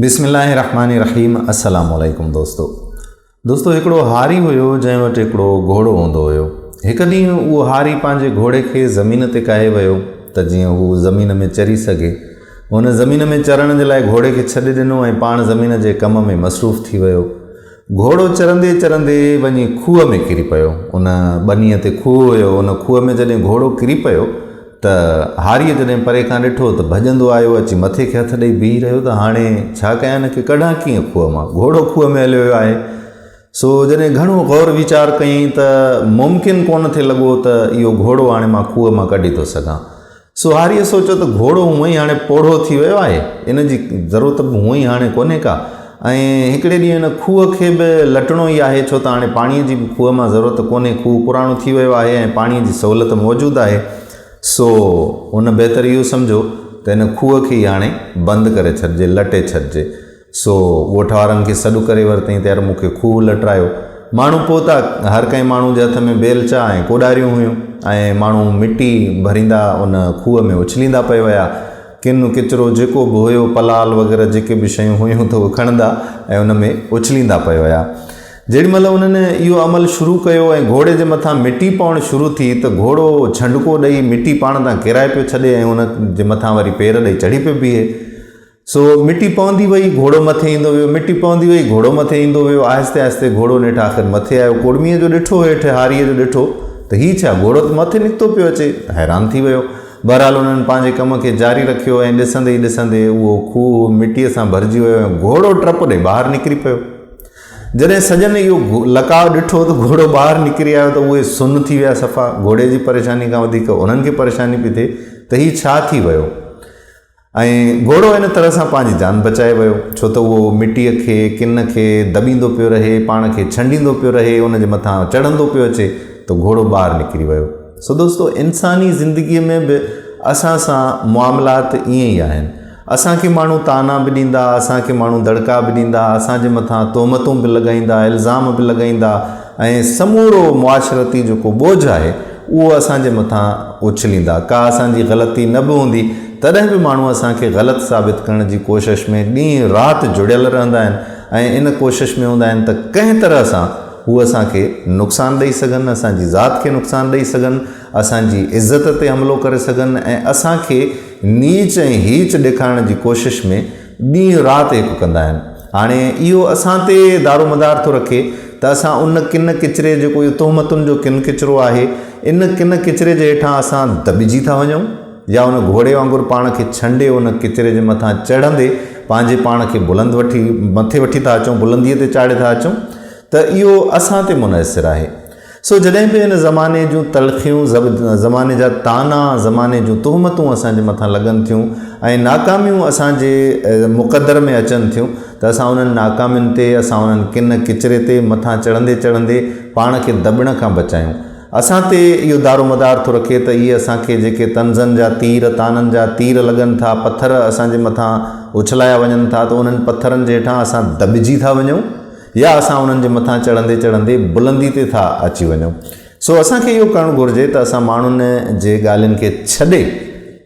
بسم الله الرحمن الرحيم السلام عليڪم دوستو دوستو هڪڙو هاري هيو جنهن وٽ هڪڙو گهوڙو هوندو هيو هڪ ڏينهن اهو هاري پنهنجي گهوڙي کي زمين تي ڪاهي ويو ته جيئن هو زمين ۾ چري سگهي هن زمين ۾ چرڻ جي لاء گهوڙي کي ڇڏي ڏنو ۽ پاڻ زمين جي ڪم ۾ مصروف ٿي ويو گهوڙو چرندي چرندي وڃي کوهه ۾ ڪري پيو. ان ٻنيء تي کوهه هيو. ان کوهه ۾ جڏهن گهوڙو ڪري پيو ته هاريء جڏهن پري کان ڏٺو ته ڀڄندو آيو، اچي مٿي کي هٿ ڏئي بيهي رهيو ته هاڻي ڇا ڪيان هن کي ڪڍان ڪيئن کوهه مان؟ گهوڙو کوهه ۾ هليو ويو آهي. سو جڏهن گهڻو غور ويچار ڪيائين ته ممڪن ڪونه ٿي لڳو ته اهو گهوڙو هاڻي مان کوهه مان ڪڍي ٿو سگهان. سو هاريء سوچيو ته گهوڙو هونئن ئي هاڻي پوڙهو ٿي ويو آهي، ان جي ضرورت به هونئن ئي هاڻي ڪونهي ڪا ۽ هڪڙي ڏينهن ان کوهه کي به لٽڻو ئي آهي، ڇو ته هاڻي پاڻيء جي به کوهه مان ضرورت ڪونهي، کوهه پراڻو ٿي ويو آهي ۽ پاڻيء جي سهولت موجود آهي، سو هن بهتر اهو سمجهيو ته ان کوهه کي ئي هاڻي بند ڪري ڇڏجي، لٽي ڇڏجي. سو ڳوٺ وارن کي سڏ ڪري ورتائين ته يار مون کي کوهه لٽرايو. ماڻهو پهتا، هر ڪنهن ماڻهو جي هٿ ۾ بيلچا ۽ ڪوڏاريون هيون ۽ ماڻهو مٽي ڀريندا ان کوهه ۾ اڇليندا پئي ويا. ڪن ڪچرو جيڪو به هيو، پلال وغيره جيڪي به شيون هيون ته اهي کڻندا ۽ ان ۾ اڇليندا پئي ويا. جيڏي مهل انهن اهو عمل شروع ڪيو ۽ گهوڙي جي مٿان مٽي پوڻ شروع ٿي ته گهوڙو ڇنڊڪو ڏئي مٽي پاڻ تان ڪيرائي پيو ڇڏي ۽ ان جي مٿان وري پير ڏئي چڙهي پيو بيهي. سو مٽي پوندي وئي، گهوڙو مٿي ايندو ويو، مٽي پوندي وئي، گهوڙو مٿي ايندو ويو، آهستي آهستي گهوڙو نيٺ آخر مٿي آيو. ڪڙميء جو ڏٺو هيٺ هاريء جو ڏٺو ته هي ڇا، گهوڙو ته مٿي نڪتو پيو اچي. حيران ٿي ويو. بهرحال انهن پنهنجي ڪم کي جاري رکيو ۽ ڏسندي ئي ڏسندي اهو کوهه مٽيء سان ڀرجي ويو ۽ گهوڙو ٽپ ڏئي ٻاهر نڪري پيو. جڏهن سڄن اهو لقاء ڏٺو ته گهوڙو ٻاهر نڪري آيو ته اهي سن ٿي ويا صفا. گهوڙي جي پريشاني کان وڌيڪ انهن کي پريشاني پئي ٿئي ته هي ڇا ٿي ويو. ۽ گهوڙو ان طرح سان پنهنجي جان بچائي ويو، ڇو ته اهو مٽيء کي، ڪن کي، دٻيندو پيو رهي، پاڻ کي ڇنڊيندو پيو رهي، ان جي مٿان چڙهندو پيو اچي ته گهوڙو ٻاهر نڪري ويو. سو دوستو انساني زندگيء ۾ به اسان سان معاملات ائين ئي آهن. اسان کي ماڻهو طعنا به ڏيندا، اسان کي ماڻهو دڙڪا به ڏيندا، اسان جي مٿان تهمتون به لڳائيندا، الزام به لڳائيندا ۽ سمورو معاشرتي جيڪو ٻوجهه آهي، اهو اسان جي مٿان اڇليندا. ڪا اسان جي غلطي نه به هوندي، تڏهن به ماڻهو اسان کي غلط ثابت ڪرڻ جي ڪوشش ۾ ڏينهن رات جڙيل رهندا آهن ۽ ان ڪوشش ۾ هوندا آهن ته ڪنهن طرح سان هو اسان کي نقصان ڏئي سگهن، اسان جي ذات کي نقصان ڏئي سگهن، اسان جي عزت تي حملو ڪري سگهن ۽ اسان کي نيچ ۽ هيچ ڏيکارڻ جي ڪوشش ۾ ڏينهن رات هڪ ڪندا آهن. هاڻي اهو اسان تي دارومدار ٿو رکي ته اسان ان ڪن ڪچري جيڪو اهو تهمتن جو ڪن ڪچرو آهي، ان ڪن ڪچري جي هيٺان اسان دٻجي ٿا وڃون يا ان گهوڙي وانگر پاڻ کي ڇنڊي ان ڪچري جي مٿان چڙهندي پنهنجي پاڻ کي بلند وٺي مٿي وٺي ٿا اچون، بلنديء تي چاڙهي ٿا اچون ته اهو اسان تي منحصر آهي. سو جڏهن به هن زماني جون تلخيون، زماني جا طعنا، زماني جون تهمتون اسان جي مٿان لڳن ٿيون ۽ ناڪاميون اسان جي مقدر ۾ اچن ٿيون ته اسان انهن ناڪامين تي، اسان انهن ڪن ڪچري تي مٿان چڙهندي چڙهندي پاڻ کي دٻڻ کان بچايون. اسان تي اهو دارومدار ٿو رکي ته اهي اسان کي جيڪي طنزن جا تير، طعنن جا تير لڳن ٿا، پٿر اسان جي مٿان اڇلايا وڃن ٿا ته انهن پٿرن جي هيٺان اسان دٻجي ٿا وڃون. يا اسان انهن جي مٿان چڙهندي چڙهندي بلندي تي ٿا اچي وڃون. سو اسان کي اهو ڪرڻ گهرجي ته اسان ماڻهن جي ڳالهين کي ڇڏي،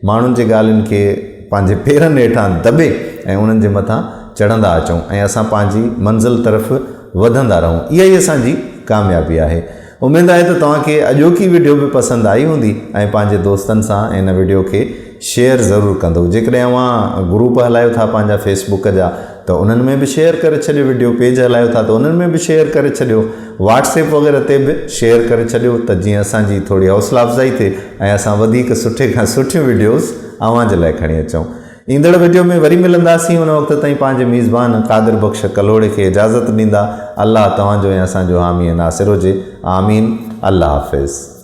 ماڻهن جي ڳالهين کي پنهنجي پيرن هيٺان دٻي ۽ انهن جي مٿان چڙهندا اچون ۽ اسان پنهنجي منزل طرف وڌندا رهون. اها ئي اسان جي ڪاميابي آهي. اميد آهي ته توهان کي اڄوڪي وڊيو به پسند آئي هوندي ۽ پنهنجي دوستن سان هن وڊيو کي شيئر ضرور ڪندو. جيڪڏهن اوهان گروپ هلايو ٿا پنهنجا فيس بڪ جا ته انهن ۾ به شيئر ڪري ڇڏيو وڊيو، پيج هلايو ٿا ته انهن ۾ به شيئر ڪري ڇڏيو، واٽس ايپ وغيره تي به شيئر ڪري ڇڏيو ته جيئن اسان جي ٿوري حوصلا افزائي ٿئي ۽ اسان وڌيڪ سٺي کان سٺيون وڊيوز اوهان جي لاء کڻي اچون. ايندڙ وڊيو ۾ وري ملنداسين ان وقت تائين پنهنجي ميزبان قادر بخش ڪلهوڙي کي اجازت ڏيندا. الله توهان جو ۽ اسان جو حامي ۽ ناصر هجي. آمين. الله حافظ.